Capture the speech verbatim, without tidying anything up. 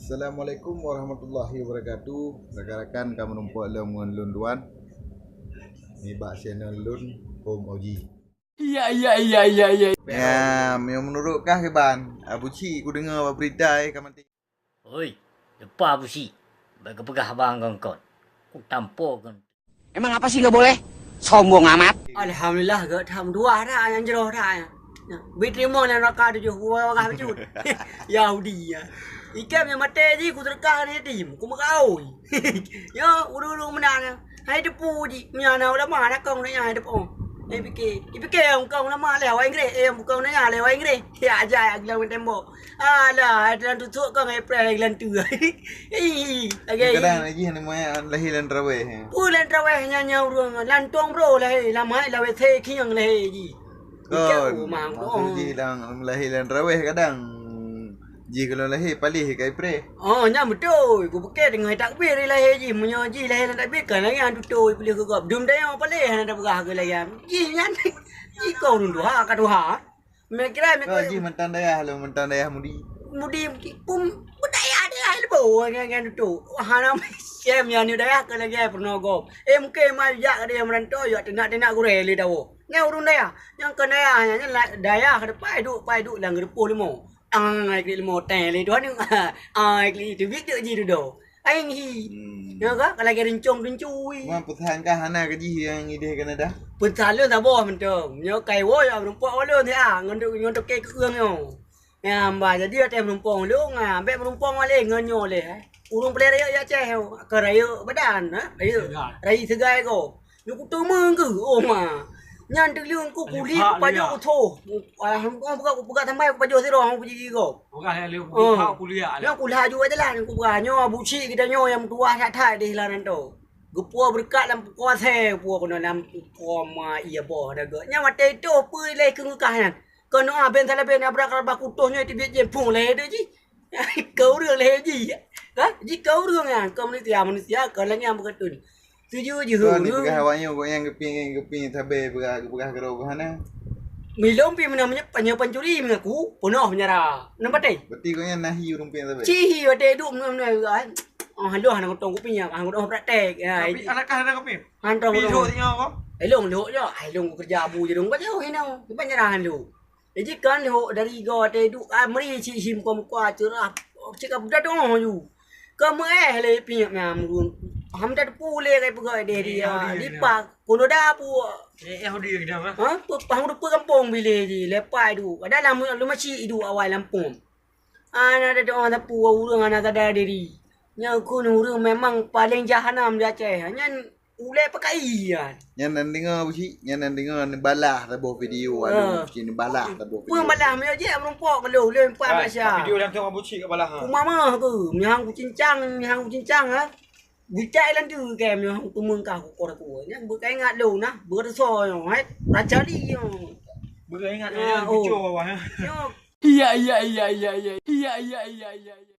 Assalamualaikum warahmatullahi wabarakatuh. Rakan-rakan ka meurumpok lom ngon lôn Duan nibak channel lôn Om Oji. Iya, iya, iya, iya, iya. Ya, meunurot kah kiban? Abu Cik kudeungoe bak berita eh ka maté. Oi, leupah Abu Cik. Bèk geupeugah haba ngon kon. Kutampo kon. Emang apa sih nggak boleh? Sombong amat. Alhamdulillah, geuh tham dua dah nyang jroh dah. Bit rimong nyang raka tujoh puluh bagah bacut. Yahudi ya. Ikam nyang maté jih kuteuka ngon yatim, kumeukaôi. Yo, ureueng-ureueng meunan. Hai teupeu jih, meunyoe na ulama na kong na nyang hai teupeu. Hai pike, ipike nyang kong ulama lé awai Inggris, eh, bukong na nyang lé awai Inggris. Ya aja ya geulawan tembok. Alah, hai dalam tutuk kong hai preh gelantu. Ih, lagi. Kadang lagi hana maya lahé lam taraweh. Pu lam taraweh nyan nyang ureueng lantong bro lahé, lam hai lawé se khieng lahé jih. Kon, maksud jih lam lahé lam taraweh kadang. Jih kalau lahé paléh kai preh. Oh, nyan beutôi. Ku pike teungoh takbir lahé jih. Meunyoe jih lahé lam takbir kan lagèe nyan tutôi peuleuh keu gob. Dum dayoe paléh hana tapeugah keu lagèe nyan. Jih nyan. Jih kong ureueng tuha ka tuha. Meukirai meukirai. Jih mantong dayah lom, mantong dayah Mudi. Mudi, Mudi pun budaya dayah lebo ngan ngan tutôi. Wah, hana macam nyan ni dayah ka lagèe peunoh gob. Eh, mungken mai jak ka dayah meurantau, jak teunak-teunak gurèe lé tawoe. Nyan ureueng dayah. Nyang kon dayah nyan, nyan la-, dayah ka depan duek, pai duek lam geureupoh leumo. Ai klik leumo teng lé tuan ni. Ai klik teubiet deuk jih dudoe. Ai ngi. Hmm. Nyoe ka, ka lagèe rincong rincui. Wan peusan kah hana keu jih nyang idéh Kanada? Peusan lôn saboh mantong. Nyoe kai woe ya meurumpok ulôn siat ngon tu, ngon toke keueung nyoe. Ya, bah jadi watèe meurumpok ulôn, ha, bèk meurumpok malèe ngon nyoe lé, eh. Ureueng peureulèe rayeuk ya Aceh, ka rayeuk badan, ha, rayeuk. Segai. Rayeuk segai ko. Nyoe kuteumeung keuh, oh ma. Nyan teuleueng ku kuli kupajoh uthoh. Alah, hong peugah, kupeugah sampai kupajoh sidroe hong kuji gob. Peugah lé, oh. Kupat kuliah. Nyoe kulaju jalan kupeugah. Nyoe Abu Cik geutanyoe nyang meutuah that-that di Hilangan tu. Geupuwoe beureukat lam pukoe asèe, puwoe keunoe lam pukoe ma iya boh daga. Nyan watèe itu peue lé keu ngeukah nyan. Keunoe ah ben salah ben abrak rabah kutoh nyoe teubiet jih pung lé deh jih. Keu ureueng lé jih. Ha? Jih keu ureueng nyan, keu manusia, manusia keu lagèe nyan beukeutun. Tuju jih. Kon ureueng. Dipeugah awak nyoe gobnyan geuping, geuping sabe peugah, geupeugah keudroe hana. Milong pi meunan meunyoe pancuri mengaku peunoh penjara. Nang patéh? Berarti gobnyan nahi ureueng ping sabe. Cih, watèe duek meunan, meunan, ah, halôh hana gotong kupi nyan, ah, gotong praktek. Ya, tapi adakah ada kopi? Hantom pi lhok singoh ko? Elong lhok jo, ai lôn keureuja abu je dong ka jauh hino. Kiban nyerah lôn. Jadi kan lhok dari go te du, ah, meri cik sim kom kua cerah. Cik ka budak dong ju. Ka meu'eh lé piep nya murun. Ham tat pule kai peugah deh dia. Yahudi dia. Lipa kono da pu. Eh, Yahudi dia, ha? Ha? Pu pahang rupa kampung bileh di lepai du. Ada lam lu masih idu awai lampung. Ana ada doa sapu ureueng hana sadar diri. Nyan kheun ureueng memang paleng jahanam di Aceh. Nyan ulèe pakai nyan. Nyan nan deungoe, Abu Cik, nyan nan deungoe neubalah saboh video, ah, aduh, Abu Cik neubalah saboh video. Peue balah meunyoe jih meurumpok keu lôn, lôn empat. Ah, Malaysia. Video langsung Abu Cik ka balah, ha. Ku mamah ku, meuhang ku cincang, meuhang ku cincang, ha. Bucai lam tu ke meuhang ku meungkah ku kor ku. Nyan beukaingat lôn nah, beureusoe nyoe, hai. Racali nyoe. Beukaingat nyoe, oh. Video bawah, ya. Nyoe. Iya, iya, iya, iya, iya. Iya, iya, iya, iya, iya.